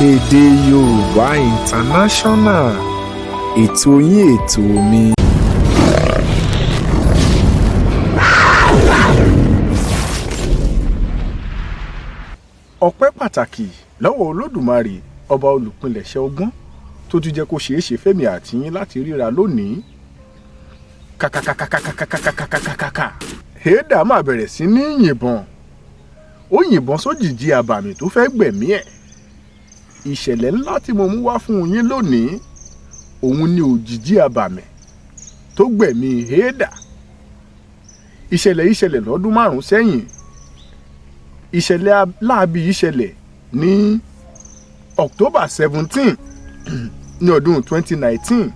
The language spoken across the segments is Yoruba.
Èdè Yorùbá International, ètò yín ètò mi. Ọpẹ́ pàtàkì lọ́wọ́ Olódùmarè, ọba olùpilẹ̀ṣẹ̀ ọgbọ́n, tó tún jẹ́ kó ṣeé ṣe fẹ́mi àti yín láti ríra lónìí. Kàkàkàkàkàkàkàkàkàkàkà, Èédà máa bẹ̀rẹ̀ sí ní yìnbọn. Ó yìnbọn sójìji àbàmì tó fẹ́ gbẹ̀mí ẹ̀. Ìṣẹ̀lẹ̀ ńlá tí mo mú wá fún yín lónìí, òun ni òjìji àbàmì tó gbẹ̀mí Èédà. Ìṣẹ̀lẹ̀ yìí ṣẹlẹ̀ lọ́dún 5 sẹ́yìn. Ìṣẹ̀lẹ̀ láabi yìí ṣẹlẹ̀ ní October 17 ní ọdún 2019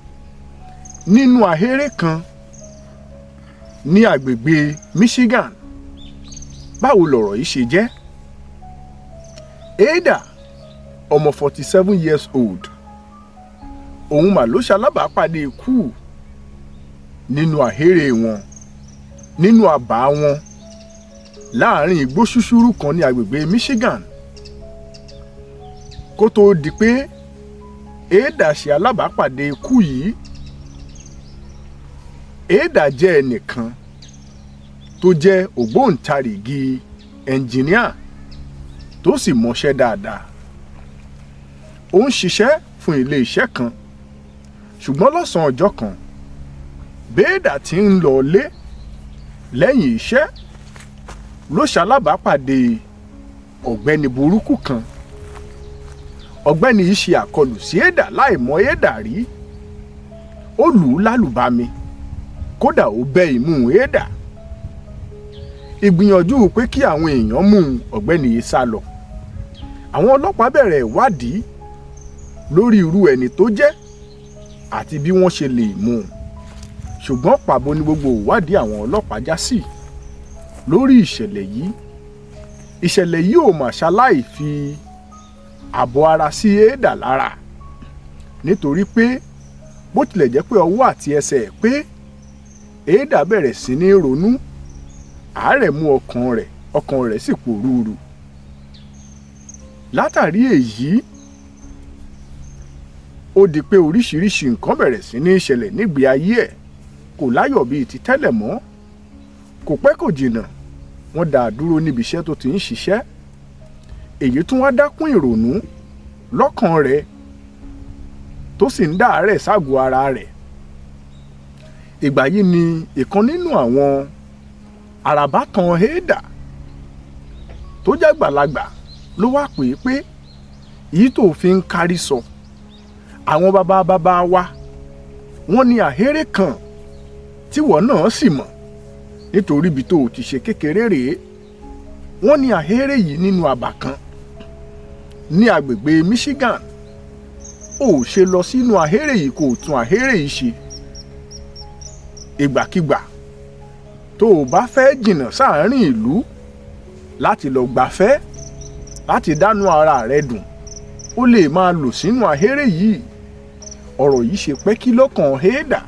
nínú ahéré kan ní agbègbè Michigan. Báwo lọ̀rọ̀ yìí ṣe jẹ́? Èédà, ọmọ 47 years old, òun mà ló ṣalábàápàdé ikú nínú ahéré wọn, nínú àbá wọn, láàrin igbó ṣúṣúrú kan ní agbègbè Michigan. Kó tó di pé Èédà ṣe alábàápàdé ikú yìí, Èédà jẹ́ ẹnìkan tó jẹ́ ògbóǹtarìgì ẹnjìníà tó sì mọṣẹ́ dáadáa. Ó ń ṣiṣẹ́ fún ilé iṣẹ́ kan, ṣùgbọ́n lọ́sàn-án ọjọ́ kan, Èédà tí ń lọ lé lẹ́yìn iṣẹ́ ló ṣalábàápàdé ọ̀gbẹ́ni burúkú kan. Ọ̀gbẹ́ni yìí ṣe àkọlù sí Èédà láì mọ̀ Èédà rí. Ó lù ú lálùbami, kódà ó bẹ́ imú Èédà. Ìgbìyànjú pé kí àwọn èèyàn mú ọ̀gbẹ́ni yìí sá lọ. Àwọn ọlọ́pàá bẹ̀rẹ̀ ìwádìí lórí irú ẹni tó jẹ́ àti bí wọ́n ṣe lè mú un. Ṣùgbọ́n pàbó ni gbogbo ìwádìí àwọn ọlọ́pàá já sí lórí ìṣẹ̀lẹ̀ yìí. Ìṣẹ̀lẹ̀ yìí ò mà ṣaláì fi àbọ̀ ara sí Èédà lára, nítorí pé bó tilẹ̀ jẹ́ pé ọwọ́ àti ẹsẹ̀ ẹ̀ pé, Èédà bẹ̀rẹ̀ sí ní ronú. Àárẹ̀ mú ọkàn rẹ̀, ọkàn rẹ̀ sì pòrúurú. Látàrí èyí, ó di pé oríṣiríṣi nǹkan bẹ̀rẹ̀ sí ní ṣẹlẹ̀ nígbé ayé ẹ̀. Kò láyọ̀ bíi ti tẹ́lẹ̀ mọ́. Kò pẹ́ kò jìnnà, wọ́n dá a dúró níbi iṣẹ́ tó ti ń ṣiṣẹ́. Èyí tún wá dákún ìrònú lọ́kàn rẹ̀ tó sì ń dá àárẹ̀ ságọ́ ara rẹ̀. Ìgbà yìí ni ìkan nínú àwọn àràbátan Èédà tó jágbàlagbà ló wá pè é pé èyí tó fi ń kárí sọ, àwọn bàbá bàbá wa wọ́n ní ahéré kan tíwọ́ náà sì mọ̀, nítorí ibi tó ti ṣe kékeré rèé. Wọ́n ní ahéré yìí nínú àbà kan ní agbègbè Michigan. Ó ṣe lọ sínú ahéré yìí kó tún ahéré yìí ṣe. Ìgbàkigbà tó o bá fẹ́ jìnnà sáàárín ìlú láti lọ gbafẹ́, láti dánú ara rẹ dùn, ó lè máa lò sínú ahéré yìí. Ọ̀rọ̀ yìí ṣe pẹ́kí lọ́kàn Èédà.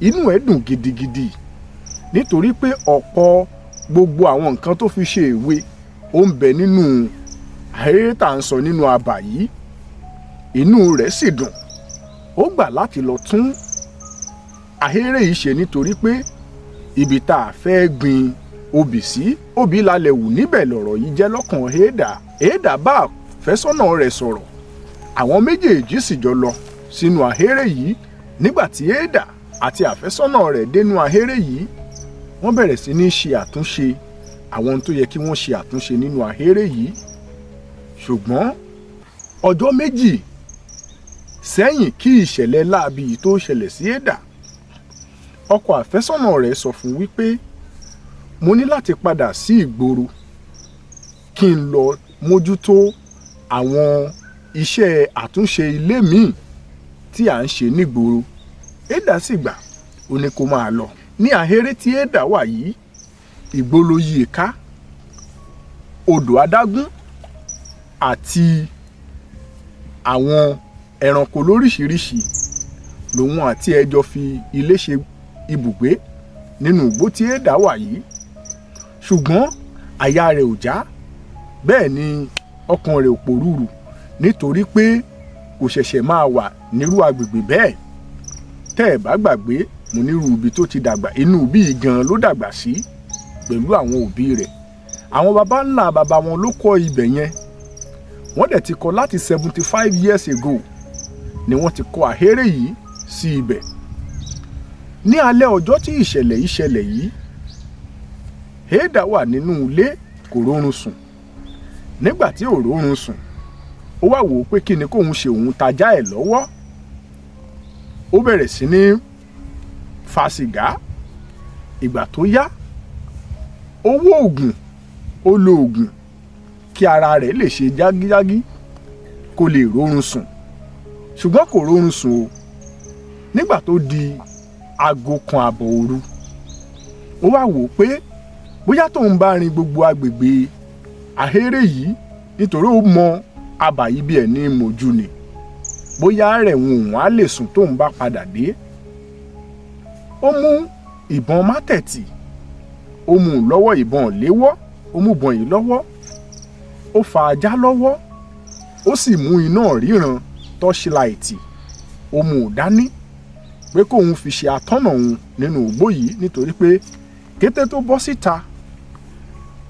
Inú ẹ̀ dùn gidigidi, nítorí pé ọ̀pọ̀ gbogbo àwọn nǹkan tó fi ṣe ìwé ó ń bẹ nínú ahéré tá à ń sọ nínú abà yìí. Inú rẹ̀ sì dùn. Ó gbà láti lọ tún ahéré yìí ṣe, nítorí pé ibi tá a fẹ́ gbin obì sí, obì lálẹ́ wù níbẹ̀. Lọ̀rọ̀ yìí jẹ́ lọ́kàn Èédà. Èédà bá àfẹ́sọ́nà rẹ̀ sọ̀rọ̀, àwọn méjèèjì sì jọ lọ sínú ahéré yìí. Nígbà tí Èédà àti àfẹ́sọ́nà rẹ̀ dénú ahéré yìí, wọ́n bẹ̀rẹ̀ sí ní ṣe àtúnṣe àwọn ohun tó yẹ kí wọ́n ṣe àtúnṣe nínú ahéré yìí. Ṣùgbọ́n ọjọ́ 2 sẹ́yìn kí ìṣẹ̀lẹ̀ láabi yìí tó ṣẹlẹ̀ sí Èédà, ọkọ àfẹ́sọ́nà rẹ̀ sọ fún wípé mo ní láti padà sí ìgboro kí n lọ mójútó àwọn iṣẹ́ àtúnṣe ilé míì tí à ń ṣe nígboro. Èédà sì gbà, ó ní kó máa lọ. Ní ahéré tí Èédà wà yìí, igbó ló yí i ká, odò adágún àti àwọn ẹranko lóríṣiríṣi lòun àti ẹjọ́ fi ilé ṣe ibùgbé nínú igbó tí Èédà wà yìí. Ṣùgbọ́n àyà rẹ̀ ò já, bẹ́ẹ̀ ni ọkàn rẹ̀ ò pòrúurú, Nítorí pé kò ṣẹ̀ṣẹ̀ máa wà nírú agbègbè bẹ́ẹ̀. Tẹ́ ẹ̀ bá gbàgbé, mo nírú ibi tó ti dàgbà, inú bí gan ló dàgbà sí pẹ̀lú àwọn òbí rẹ̀. Àwọn baba ńlá baba wọn ló kọ́ ibẹ̀ yẹn. Wọ́n dẹ̀ ti kọ́ láti 75 years ago ni wọ́n ti kọ́ ahéré yìí sí ibẹ̀. Ní alẹ́ ọjọ́ tí ìṣẹ̀lẹ̀ yìí ṣẹlẹ̀ yìí, Hilda wà nínú ilé, kò rórun sùn. Nígbà tí ò rórun sùn, ó wá wò ó pé kí ni kóun ṣe. Òun tajá ẹ̀ lọ́wọ́, ó bẹ̀rẹ̀ sí ní fa sìgá. Ìgbà tó yá, ó wó oògùn, ó lo oògùn kí ara rẹ̀ lè ṣe jágíjágí, kó lè rórun sùn, ṣùgbọ́n kò rórun sùn o. Nígbà tó di aago 1:30 òru, ó wá wò ó pé bóyá tóun bá rin gbogbo agbègbè ahéré yìí, nítorí ó mọ abà yìí bí ẹ̀ ní mojú ni, bóyá rẹ̀ òun á lè sùn tóun bá padà dé. Ó mú ìbọn mátẹ̀tì, ó mú un lọ́wọ́, ìbọn léwọ́. Ó mú ìbọn yìí lọ́wọ́, ó fa ajá lọ́wọ́, ó sì mú iná ríran, torchlight, ó mú un dání pé kóun fi ṣe atọ́nà òun nínú igbó yìí, nítorí pé kété tó bọ́ síta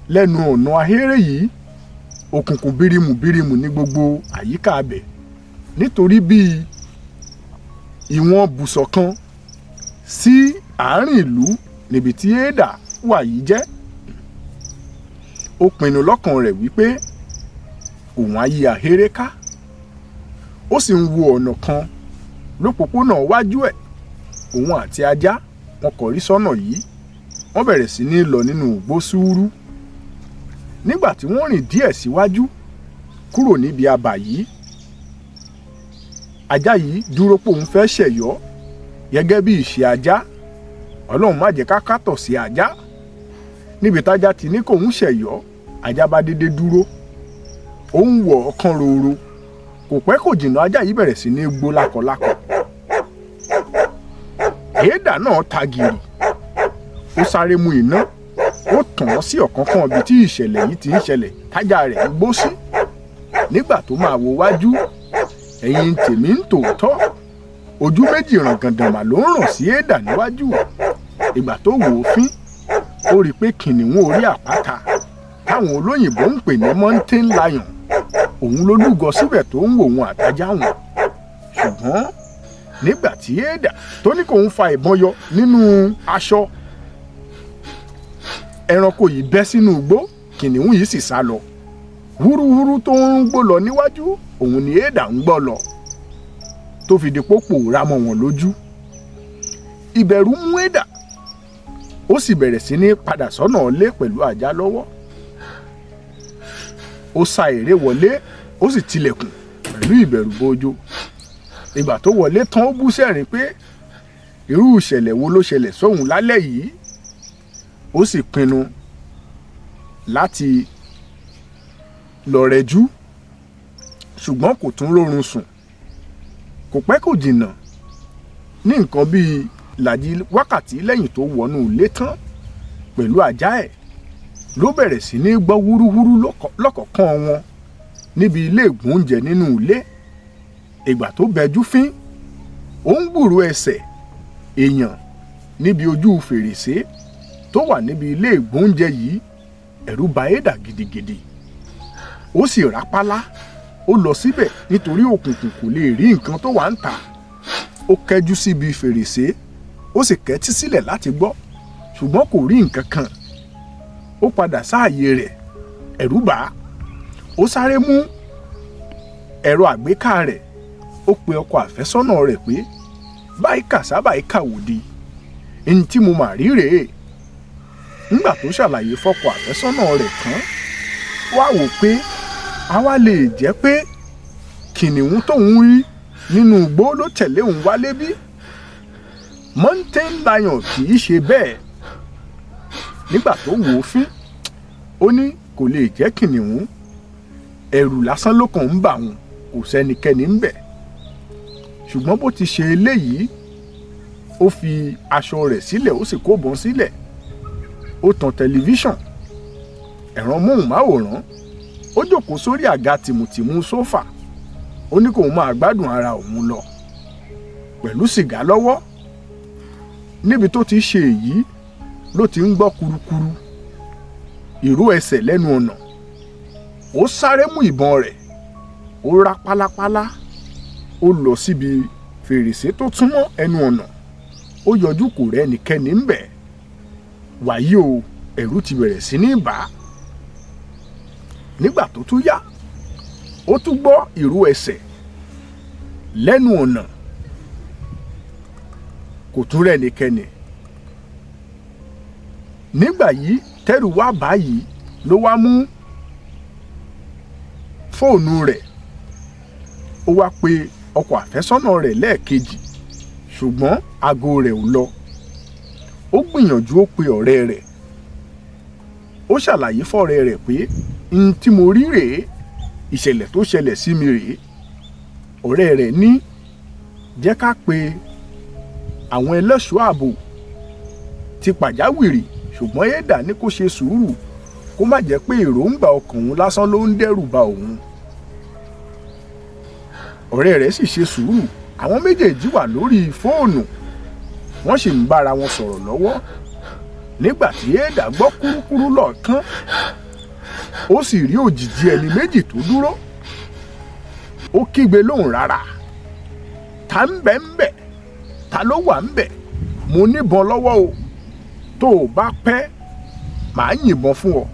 lẹ́nu ọ̀nà ahéré yìí, òkùnkùn bírímù bírímù ní gbogbo àyíká abẹ̀, nítorí bíi ìwọ̀n bùsọ̀ kan sí àárín ìlú níbi tí Hilda wà yìí jẹ́. Ó pinnu lọ́kàn rẹ̀ wípé òun á yí ahéré ká. Ó sì ń wo ọ̀nà kan lópòpónà wájú ẹ̀. Òun àti ajá wọn kọrí sọ́nà yìí, wọ́n bẹ̀rẹ̀ sí ní lọ nínú igbó sùúrù. Nígbà tí wọ́n rìn díẹ̀ síwájú kúrò níbi abà yìí, ajá yìí dúró pé òun fẹ́ ṣẹ̀yọ́ gẹ́gẹ́ bí ìṣe ajá. Ọlọ́run má jẹ́ ká kátọ̀ sí ajá. Níbi tájá ti ní kóun ṣẹ̀yọ́, ajá bá dédé dúró, ó ń wọ̀ ọ̀kan roro. Kò pẹ́ kò jìnnà, ajá yìí bẹ̀rẹ̀ sí ní gbó lákọlákọ. Hilda náà ta gìrì, ó sáré mú iná, ó tàn án sí ọ̀kánkán ibi tí ìṣẹ̀lẹ̀ yìí ti ń ṣẹlẹ̀ tájà rẹ̀ ń gbó sí. Nígbà tó máa wo wájú, ẹ̀yin tèmi ń tòótọ́, ojú méjì ràngàndàmà ló ń ràn sí Hilda níwájú. Ìgbà tó wò ó fín, ó rí i pé kìnìún orí àpáta táwọn olóyìnbó ń pè ní mountain lion, òun ló lúgọ síbẹ̀ tó ń wò wọn àtajá wọn. Ṣùgbọ́n nígbà tí Hilda tó ní kóun fa ìbọn yọ nínú aṣọ, ẹranko yìí bẹ́ sínú igbó, kìnìún yìí sì sá lọ. Wúrúwúrú tó ń gbó lọ níwájú, òun ni Hilda ń gbọ́ lọ tó fi di pópò rá mọ́ wọn lójú. Ìbẹ̀rù mú Hilda, ó sì bẹ̀rẹ̀ sí ní padà sọ́nà ilé pẹ̀lú ajá lọ́wọ́. Ó sa èrè wọlé, ó sì tilẹ̀kùn pẹ̀lú ìbẹ̀rù bojo. Ìgbà tó wọlé tán, ó bú sẹ́rìn pé irú ìṣẹ̀lẹ̀ wo ló ṣẹlẹ̀ sóhun lálẹ́ yìí. Ó sì pinnu láti lọ rẹjú, ṣùgbọ́n kò tún rórun sùn. Kò pẹ́ kò jìnnà, ní nǹkan bíi ìlàjì wákàtí lẹ́yìn tó wọnú ilé tán pẹ̀lú ajá ẹ̀, ló bẹ̀rẹ̀ sí ní gbọ́ wúrúwúrú lọ́kọ̀ọ̀kan wọn níbi ilé ìgbóúnjẹ nínú ilé. Ìgbà tó bẹjú fín, ó ń gbúrò ẹsẹ̀ èèyàn níbi ojú fèrèsé tó wà níbi ilé ìgbóúnjẹ yìí. Ẹ̀rù bà Hilda gidigidi, ó sì rápálá, ó lọ síbẹ̀ nítorí òkùnkùn, kò lè rí nǹkan tó wà ń ta. Ó kẹjú síbi fèrèsé, ó sì kẹ́tí sílẹ̀ láti gbọ́, ṣùgbọ́n kò rí nǹkan kan. Ó padà sáàyè rẹ̀, ẹ̀rù bà á. Ó sáré mú ẹ̀rọ àgbéká rẹ̀, ó pe ọkọ àfẹ́sọ́nà rẹ̀ pé báyìí kàṣá, báyìí kàwòdì, ẹni tí mo mà rí rèé. Nígbà tó ṣàlàyé fọ́kọ àfẹ́sọ́nà rẹ̀ tán, wá wò pé àwa lè jẹ́ pé kìnìún tóun rí nínú igbó ló tẹ̀lé òun wálé bí. Mountain lion kì í ṣe bẹ́ẹ̀. Nígbà tó wò ó fín, ó ní kò lè jẹ́ kìnìún, ẹ̀rù lásán ló kàn ń bà wọ́n, kò sẹ́nikẹ́ni ń bẹ̀. Ṣùgbọ́n bó ti ṣe eléyìí, ó fi aṣọ rẹ̀ sílẹ̀, ó sì kó ìbọn sílẹ̀, ó tan tẹlifíṣàn, ẹ̀rọ móhùnmáwòrán, ó jókòó sórí àga tìmùtìmù sófà. Ó ní kóun máa gbádùn ara òun lọ pẹ̀lú sìgá lọ́wọ́. Níbi tó ti ṣe èyí ló ti ń gbọ́ kurukuru ìró ẹsẹ̀ lẹ́nu ọ̀nà. Ó sáré mú ìbọn rẹ̀, ó rá pálápálá, ó lọ síbi fèrèsé tó túnmọ́ ẹnu ọ̀nà. Ó yọjú, kò rẹ́ ẹnikẹ́ni ń bẹ̀. Wàyí o, ẹ̀rù ti bẹ̀rẹ̀ sí ní bà á. Nígbà tó tún yá, ó tún gbọ́ ìró ẹsẹ̀ lẹ́nu ọ̀nà, kò tún rẹ́ ẹnikẹ́ni. Nígbà yìí tẹ́rù wá báyìí ló wá mú fóònù rẹ̀, ó wá pe ọkọ àfẹ́sọ́nà rẹ̀ lẹ́ẹ̀kejì, ṣùgbọ́n aago rẹ̀ ò lọ. Ó gbìyànjú, ó pe ọ̀rẹ́ rẹ̀, ó ṣàlàyé fọ́rẹ́ rẹ̀ pé n tí mo rí rèé, ìṣẹ̀lẹ̀ tó ṣẹlẹ̀ sí mi rèé. Ọ̀rẹ́ rẹ̀ ní jẹ́ ká pe àwọn ẹlẹ́ṣọ́ ààbò ti pàjáwìrì, ṣùgbọ́n Édà ní kó ṣe sùúrù, kó má jẹ́ pé èròǹgbà ọkàn òun lásán ló ń dẹ́rù ba òun. Ọ̀rẹ́ rẹ̀ sì ṣe sùúrù. Àwọn méjèèjì wà lórí fóònù, wọ́n sì ń bára wọn sọ̀rọ̀ lọ́wọ́ nígbà tí Édà gbọ́ kúrúkúrú lọ́ọ̀kán, ó sì rí òjìji ẹni méjì tó dúró. Ó kígbe lóhùn rárá, ta ń bẹ ń bẹ? Ta ló wà ń bẹ? Mo níbọn lọ́wọ́ o, tó o bá pẹ́ màá yìnbọn fún ọ.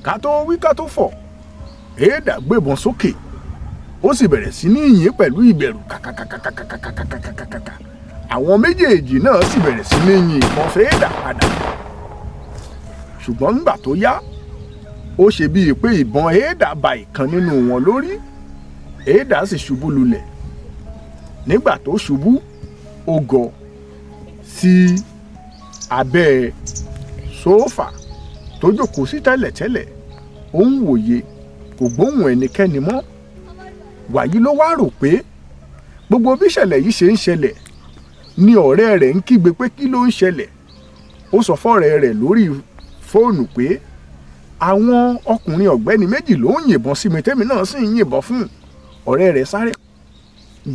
Ká tó wí ká tó fọ̀, Édà gbébọn sókè, ó sì bẹ̀rẹ̀ sí ní yìn pẹ̀lú ìbẹ̀rù kàkàkàkàkàkàkàkàkàkà. Àwọn méjèèjì náà sì bẹ̀rẹ̀ sí ní yìn ìbọn f'Édà padà, ṣùgbọ́n nígbà tó yá, ó ṣe bíi pé ìbọn Édà ba ìkan nínú wọn lórí. Édà sì ṣubú lulẹ̀. Nígbà tó ṣubú, ó gọ sí abẹ́ sófà tó jókòó sí tẹ́lẹ̀tẹ́lẹ̀. Ó ń wòye, kò gbóhùn ẹnikẹ́ni mọ́. Wàyí ló wá rò pé gbogbo bí ìṣẹ̀lẹ̀ yìí ṣe ń ṣẹlẹ̀ ni ọ̀rẹ́ rẹ̀ ń kígbe pé kí ló ń ṣẹlẹ̀. Ó sọ fọ́rẹ́ rẹ̀ lórí fóònù pé àwọn ọkùnrin ọ̀gbẹ́ni méjì ló ń yìnbọn sí mi, tẹ́mi náà sì ń yìnbọn fún. Ọ̀rẹ́ rẹ̀ sáré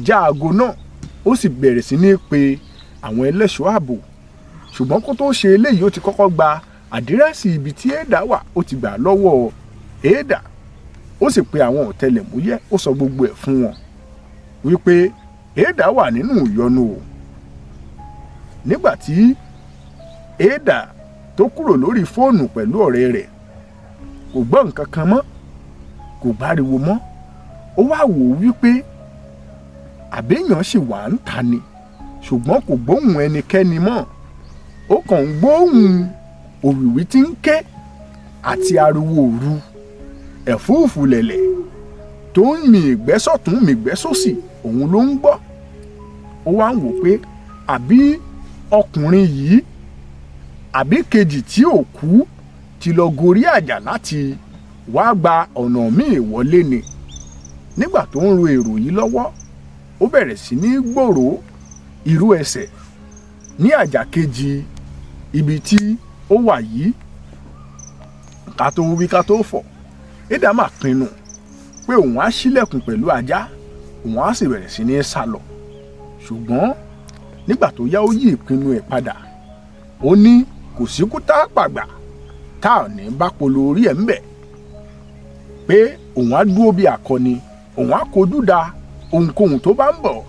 já aago náà, ó sì bẹ̀rẹ̀ sí ní pe àwọn ẹlẹ́ṣọ́ ààbò. Ṣùgbọ́n kó tó ṣe eléyìí, ó ti kọ́kọ́ gba àdírẹ́sì ibi tí Édà wà, ó ti gbà lọ́wọ́ Édà. Ó sì pe àwọn ọ̀tẹlẹ̀múyẹ́, ó sọ gbogbo ẹ̀ fún wọn wípé Édà wà nínú ìyọnu o. Nígbà tí Édà tó kúrò lórí fóònù pẹ̀lú ọ̀rẹ́ rẹ̀, kò gbọ́ nǹkan kan mọ́, kò gbáriwo mọ́. Ó wá wò ó wípé àbẹ́yàn sì wà ń ta ni, ṣùgbọ́n kò gbóhùn ẹnikẹ́ni mọ́. Ó kàn ń gbóhùn òwìwí tí ń ké àti ariwo òru, ẹ̀fúùfù lẹ̀lẹ̀ tó ń mì ìgbẹ́ sọ̀tún mì ìgbẹ́ sósì, òun ló ń gbọ́. Ó wá ń wò pé àbí ọkùnrin yìí àbí kejì tí ò kú ti lọ gorí àjà láti wá gba ọ̀nà míì wọlé ni. Nígbà tó ń ro èrò yìí lọ́wọ́, ó bẹ̀rẹ̀ sí ní gbòòrò ìró ẹsẹ̀ ní àjà kejì ibi tí ó wà yìí. Ká tó wí ká tó fọ̀, Édà máa pinnu pé òun á ṣílẹ̀kùn pẹ̀lú ajá, òun á sì bẹ̀rẹ̀ sí ní sá lọ. Ṣùgbọ́n nígbà tó yá, ó yí ìpinnu ẹ̀ padà. Ó ní kò síkú tá a pàgbà tá ò ní bá polo orí ẹ̀ ń bẹ̀, pé òun á dúró bí akọni, òun á kojú da ohunkóhun tó bá ń bọ̀,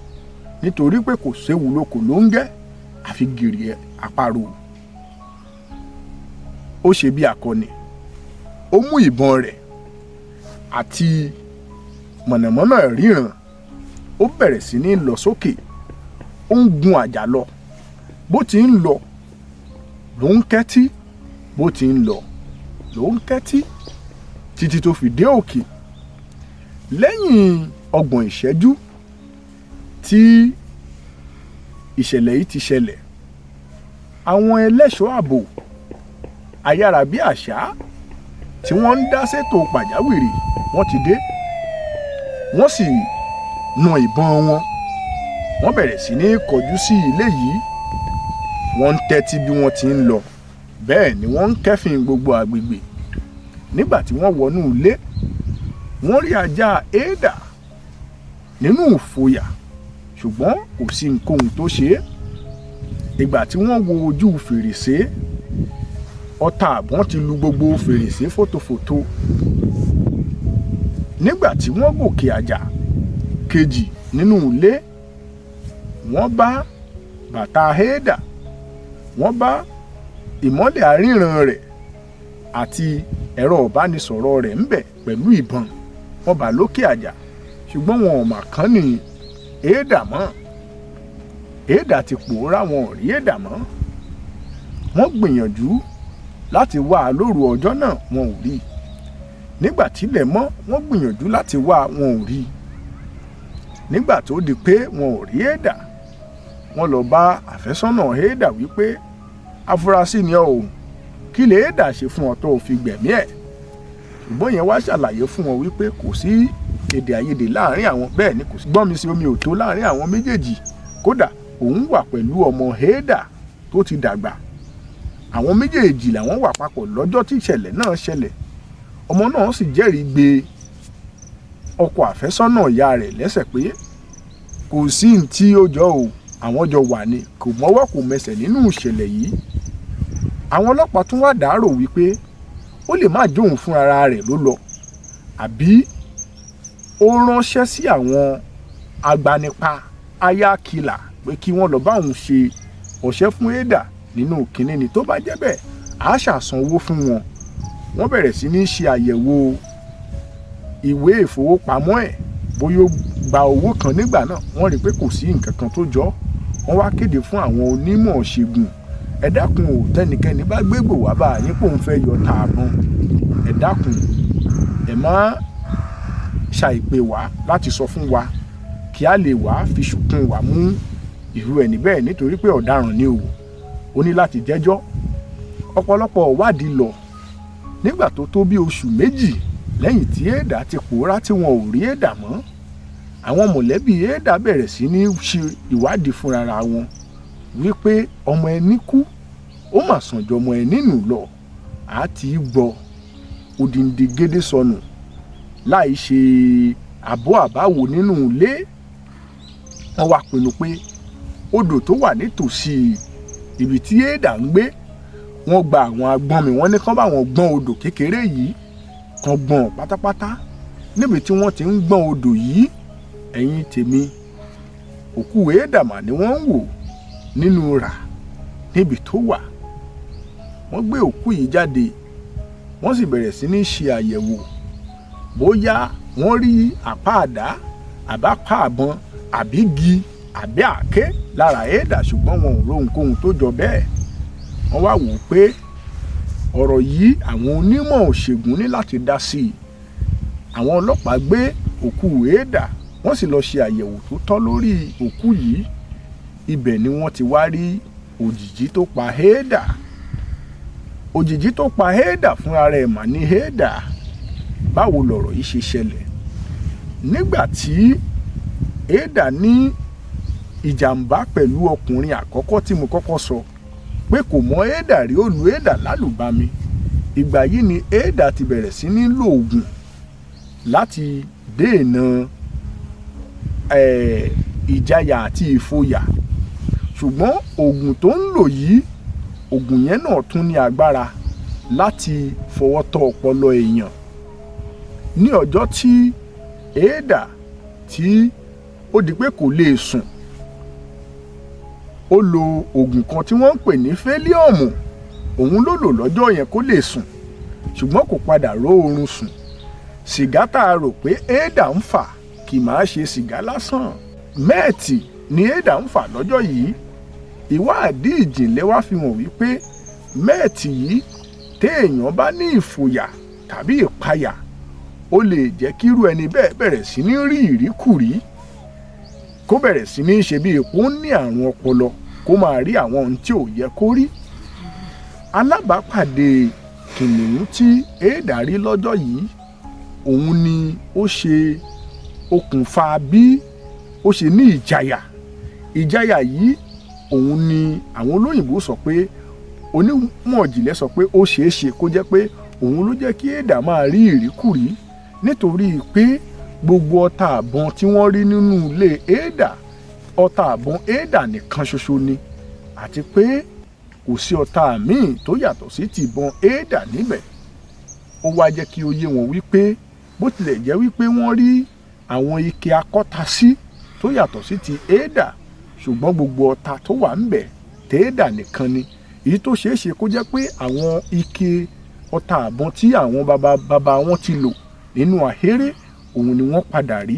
nítorí pé kò séwu lóko ló ń gẹ́ àfi gìrì àparò. Ó ṣe bí akọni, ó mú ìbọn rẹ̀ àti mọ̀nàmọ́ná ríran, ó bẹ̀rẹ̀ sí ní lọ sókè, ó ń gun àjà lọ. Bó ti ń lọ ló ń kẹ́tí, bó ti ń lọ ló ń kẹ́tí, títí tó fi dé òkè. Lẹ́yìn 30 ìṣẹ́jú tí ìṣẹ̀lẹ̀ yìí ti ṣẹlẹ̀, àwọn ẹlẹ́ṣọ́ ààbò ayárabíàṣá tí wọ́n ń dá sétò pàjáwìrì wọ́n ti dé. Wọ́n sì na ìbọn wọn, wọ́n bẹ̀rẹ̀ sí ní kọjú sí ilé yìí. Wọ́n ń tẹ́tí bí wọ́n ti ń lọ, bẹ́ẹ̀ ni wọ́n ń kẹ́fìn gbogbo àgbègbè. Nígbà tí wọ́n wọnú ilé, wọ́n rí ajá Édà nínú ìfòyà, ṣùgbọ́n kò sí nǹkan tó ṣe é. Ìgbà tí wọ́n wo ojú fèrèsé, ọta àbọ̀n ti lu gbogbo fèrèsé fòtòfòtò. Nígbà tí wọ́n gòkè àjà kejì nínú ilé, wọ́n bá bàtà Hédà, wọ́n bá ìmọ́lẹ̀ àríran rẹ̀ àti ẹ̀rọ ìbánisọ̀rọ̀ rẹ̀ ńbẹ̀ pẹ̀lú ìbọn. Wọ́n bá lókè àjà, ṣùgbọ́n wọn ò mà kán ní Hédà mọ́. Hédà ti pòórá, wọn ò rí Hédà mọ́. Wọ́n gbìyànjú láti wá a lóru ọjọ́ náà, wọn ò rí i. Nígbà tílẹ̀ mọ́, wọ́n gbìyànjú láti wá a, wọn ò rí i. Nígbà tó di pé wọn ò rí Hédà, wọ́n lọ bá àfẹ́sọ́nà Hédà wípé afurasí ni ọ́ o, kí lè Hédà ṣe fún ọ tó fi gbẹ̀mí ẹ̀? Ṣùgbọ́n yẹn wá ṣàlàyé fún wọn wípé kò sí èdè àìyedè láàrin àwọn, bẹ́ẹ̀ ni kò sí gbọ́nmi sí omi ò tó láàrin àwọn méjèèjì. Kódà òun wà pẹ̀lú ọmọ Hédà tó ti dàgbà. Àwọn méjèèjì làwọn wà papọ̀ lọ́jọ́ tí ìṣẹ̀lẹ̀ náà ṣẹlẹ̀. Ọmọ náà sì jẹ́rìí gbé ọkọ àfẹ́sọ́nà ìyá rẹ̀ lẹ́sẹ̀ pé kò sí ní tí ó jọ o, àwọn jọ wà ní, kò mọ́wọ́ kò mẹsẹ̀ nínú ìṣẹ̀lẹ̀ yìí. Àwọn ọlọ́pàá tún wá dàárò wípé ó lè má jóun fúnra rẹ̀ ló lọ, àbí ó ránṣẹ́ sí àwọn agbanipa ayákìlà pé kí wọ́n lọ bá òun ṣe ọ̀ṣẹ́ fún Hédà nínú kínní ni. Tó bá jẹ́ bẹ́ẹ̀, á ṣàsanwó fún wọn. Wọ́n bẹ̀rẹ̀ sí ní ṣe àyẹ̀wò ìwé ìfowópamọ́ ẹ̀, bóyá ó gba owó kan nígbà náà. Wọ́n rí i pé kò sí nǹkan kan tó jọ. Wọ́n wá kéde fún àwọn onímọ̀ ṣègùn, ẹ dákun ò, tẹnikẹ́ni bá gbégbò wá bá yín pòun fẹ́ yọ tààbọ̀n, ẹ dákun ẹ má ṣàìpè wá láti sọ fún wa kí a lè wá fi ṣùkún wa mú irú ẹni bẹ́ẹ̀, nítorí pé ọ̀daràn ni o, ó ní láti jẹ́jọ́. Ọ̀pọ̀lọpọ̀ ìwádìí lọ. Nígbà tó tó bí oṣù 2 lẹ́yìn tí Hédà ti pòórá tí wọn ò rí Hédà mọ́, àwọn mọ̀lẹ́bí Hédà bẹ̀rẹ̀ sí ní ṣe ìwádìí fúnra wọn wípé ọmọ ẹni kú, ó mà sàn jọ ọmọ ẹni nù lọ. Àti gbọ́ odindi gédé sọnù láì ṣe àbọ̀ àbáwo nínú ilé. Wọ́n wá pinnu pé odò tó wà nítòsí ibi tí Hédà ń gbé, wọ́n gba àwọn agbọ́nmi, wọ́n ní kán bá wọn gbọ́n odò kékeré yìí, kán gbọ́n pátápátá. Níbi tí wọ́n ti ń gbọ́n odò yìí, ẹ̀yin tèmi, òkú Hédà mà ni wọ́n ń wò nínú rà níbi tó wà. Wọ́n gbé òkú yìí jáde, wọ́n sì bẹ̀rẹ̀ sí ní ṣe àyẹ̀wò bóyá wọ́n rí àpá àdá, àbápá àbọn, àbí gi, àbí àáké lára Hédà, ṣùgbọ́n wọn ò rohunkóhun tó jọ bẹ́ẹ̀. Wọ́n wá wò ó pé ọ̀rọ̀ yìí àwọn onímọ̀ òṣègùn ní láti dá sí i. Àwọn ọlọ́pàá gbé òkú Hédà, wọ́n sì lọ ṣe àyẹ̀wò tó tọ́ lórí òkú yìí. Ibẹ̀ ni wọ́n ti wá rí òjìji tó pa Hédà. Òjìji tó pa Hédà fúnra rẹ̀ mà ní Hédà. Báwo lọ̀rọ̀ yìí ṣe ṣẹlẹ̀? Nígbà tí Hédà ní ìjàmbá pẹ̀lú ọkùnrin àkọ́kọ́ tí mo kọ́kọ́ sọ pé kò mọ Hédà rí, ó lu Hédà lálùbami. Ìgbà yìí ni Hédà ti bẹ̀rẹ̀ sí ní lo oògùn láti dènà ìjayà àti ìfòyà. Ṣùgbọ́n oògùn tó ń lò yìí, oògùn yẹn náà tún ní agbára láti fọwọ́ tọ́ ọpọlọ èèyàn. Ní ọjọ́ tí Hédà tí ó di pé kò lè sùn, ó lo oògùn kan tí wọ́n ń pè ní fẹ́líọ̀mù. Òun ló lò lọ́jọ́ yẹn kó lè sùn, ṣùgbọ́n kò padà ró oorun sùn. Sìgá tá a rò pé Hédà ń fà kì máa ṣe sìgá lásán, mẹ́ẹ̀tì ni Hédà ń fà lọ́jọ́ yìí. Ìwádìí ìjìnlẹ̀ wá fi hàn wípé mẹ́ẹ̀tì yìí, téèyàn bá ní ìfòyà tàbí ìpayà, ó lè jẹ́ kírú ẹni bẹ́ẹ̀ bẹ̀rẹ̀ sí ní rí ìríkùrí, kó bẹ̀rẹ̀ sí ní ṣe bí ipò ń ní àrùn ọpọlọ, kó máa rí àwọn ohun tí ò yẹ kó rí. Alábàápàdé kìnìún tí Hédà rí lọ́jọ́ yìí, òun ni ó ṣe okùnfà bí ó ṣe ní ìjayà. Ìjayà yìí òun ni àwọn olóyìnbó sọ pé, onímọ̀ ìjìnlẹ̀ sọ pé ó ṣeé ṣe kó jẹ́ pé òun ló jẹ́ kí Hédà máa rí ìríkùrí, nítorí pé Gbogbo ọta àbọn tí wọ́n rí nínú ilé Éèdà, ọta àbọn Éèdà nìkan ṣoṣo ni, àti pé kò sí ọta míì tó yàtọ̀ sí ti ìbọn Éèdà níbẹ̀. Ó wá jẹ́ kí ó yé wọn wípé bó tilẹ̀ jẹ́ wípé wọ́n rí àwọn ike akọ́tasí tó yàtọ̀ sí ti Éèdà, ṣùgbọ́n gbogbo ọta tó wà ńbẹ̀ tèédà nìkan ni. Èyí tó ṣeé ṣe kó jẹ́ pé àwọn ike ọta àbọn tí àwọn baba baba wọn ti lò nínú ahéré òun ni wọ́n padà rí.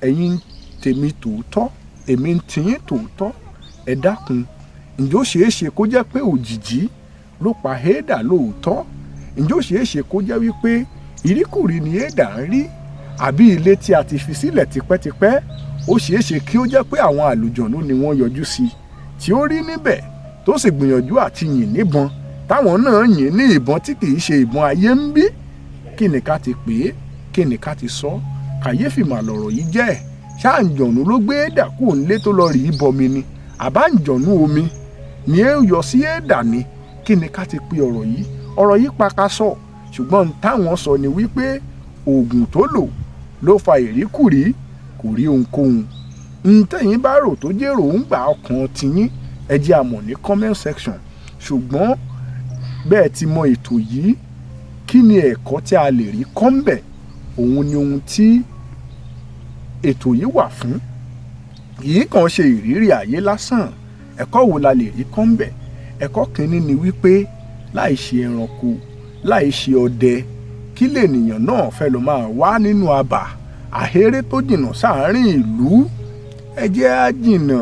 Ẹ̀yin tèmi tòótọ́, èmi ń tiyín tòótọ́, ẹ dákun, ǹjẹ́ ó ṣeé ṣe kó jẹ́ pé òjìjí ló pa Éèdà lóòótọ́? Ǹjẹ́ ó ṣeé ṣe kó jẹ́ wípé ìríkùrí ni Éèdà ń rí, àbí ilé tí a ti fi sílẹ̀ tipẹ́tipẹ́, ó ṣeé ṣe kí ó jẹ́ pé àwọn àlùjọ̀nú ni wọ́n yọjú sí i tí ó rí níbẹ̀, tó sì gbìyànjú àti yìn níbọn, táwọn náà yìn ní ìbọn tí kì í ṣe ìbọn ayé ń bí? Kí ni ká ti pè é? Kí ni ká ti sọ? Kàyéfì mà lọ̀rọ̀ yìí jẹ́. Ṣáàǹjọ̀nú ló gbé Éèdà kúrò nílé tó lọ rí bọmi ni, àbáǹjọ̀nú omi ni ó yọ sí Éèdà ni? Kí ni ká ti pe ọ̀rọ̀ yìí? Ọ̀rọ̀ yìí pakasọ, ṣùgbọ́n táwọn sọ ni wípé oògùn tó lò ló fa ìríkùrí, kò rí ohunkóhun. Ntẹ̀yìn bá rò tó jẹ́ èròǹgbà ọkàn tiyín, ẹ jẹ́ a mọ̀ ní comment section. Ṣùgbọ́n bẹ́ẹ̀ ti mọ ètò yìí, kí ni ẹ̀kọ́ tí a lè rí kọ́ ńbẹ̀? Òun ni ohun tí ètò yìí wà fún. Yìí kàn ṣe ìrírí ayé lásán. Ẹ̀kọ́ wo la lè rí kọ́ ńbẹ̀? Ẹ̀kọ́ kìíní ni wípé láì ṣe ẹranko, láì ṣe ọdẹ, kí lènìyàn náà fẹ́ lọ máa wá nínú abà ahéré tó jìnnà sáàárín ìlú? Ẹ jẹ́ á jìnnà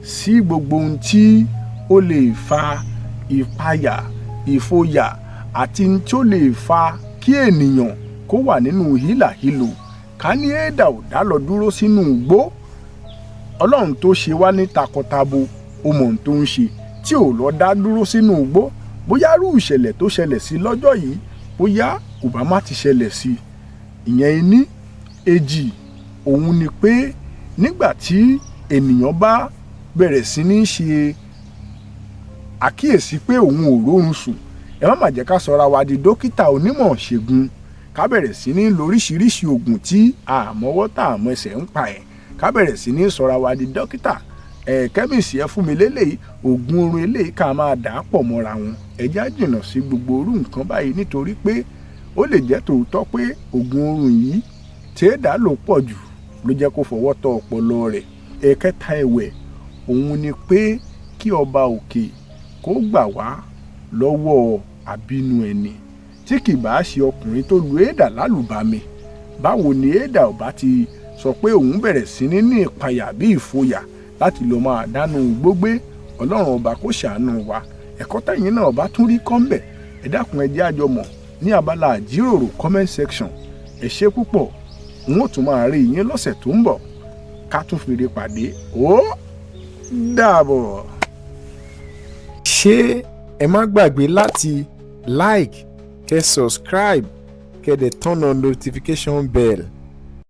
sí gbogbo ohun tí ó lè fa ìpayà, ìfòyà àti ohun tí ó lè fa kí ènìyàn kó wà nínú hílàhílo. Ká ní Éèdà ò dá lọ dúró sínú igbó, Ọlọ́run tó ṣe wá ní takọtabo, ó mọ ohun tó ń ṣe. Tí ò lọ dá dúró sínú igbó, bóyá irú ìṣẹ̀lẹ̀ tó ṣẹlẹ̀ sí lọ́jọ́ yìí, bóyá kò bá má ti ṣẹlẹ̀ sí. Ìyẹn ení. Èjì, òun ni pé nígbà tí ènìyàn bá bẹ̀rẹ̀ sí ní ṣe àkíyèsí pé òun ò rórun sùn, ẹ má má jẹ́ ká sọra wa di dókítà onímọ̀ ṣègùn, ká bẹ̀rẹ̀ sí ní lóríṣiríṣi oògùn tí àmọ́wọ́ tá àmọ́ ẹsẹ̀ ń pa ẹ̀, ká bẹ̀rẹ̀ sí ní sọra wa di dókítà. Ẹ̀ kẹ́mìsì, ẹ fún mi léléyìí, oògùn oorun eléyìí, ká máa dà á pọ̀ mọ́ra wọn. Ẹ já jìnnà sí gbogbo orú nǹkan báyìí, nítorí pé ó lè jẹ́ tòótọ́ pé oògùn oorun yìí tí Éèdà lò pọ̀ jù ló jẹ́ kó fọwọ́ tọ́ ọpọlọ rẹ̀. Ẹ̀kẹta ẹ̀wẹ̀, òun ni pé kí ọba òkè kó gbà wá lọ́wọ́ àbínú ẹni. Tí kì bá ṣe ọkùnrin tó lu Éèdà lálùbami, báwo ni Éèdà ò bá ti sọ pé òun bẹ̀rẹ̀ sí ní ní ìpayà bí ìfòyà láti lọ máa dánú gbógbé? Ọlọ́run ọba kó ṣàánú wa. Ẹ̀kọ́ tẹ̀yìn náà bá tún rí kọ́ńbẹ̀, ẹ dákun, ẹ jẹ́ àjọ mọ̀ ní abala àjíròrò, comment section. Ẹ ṣé púpọ̀. N ó tún máa rí yín lọ́sẹ̀ tó ń bọ̀, ká tún fèrè pàdé. Ó dàbọ̀. Ṣé ẹ má gbàgbé láti like, kẹ́ subscribe, kẹ́ dẹ̀ turn on notification bell.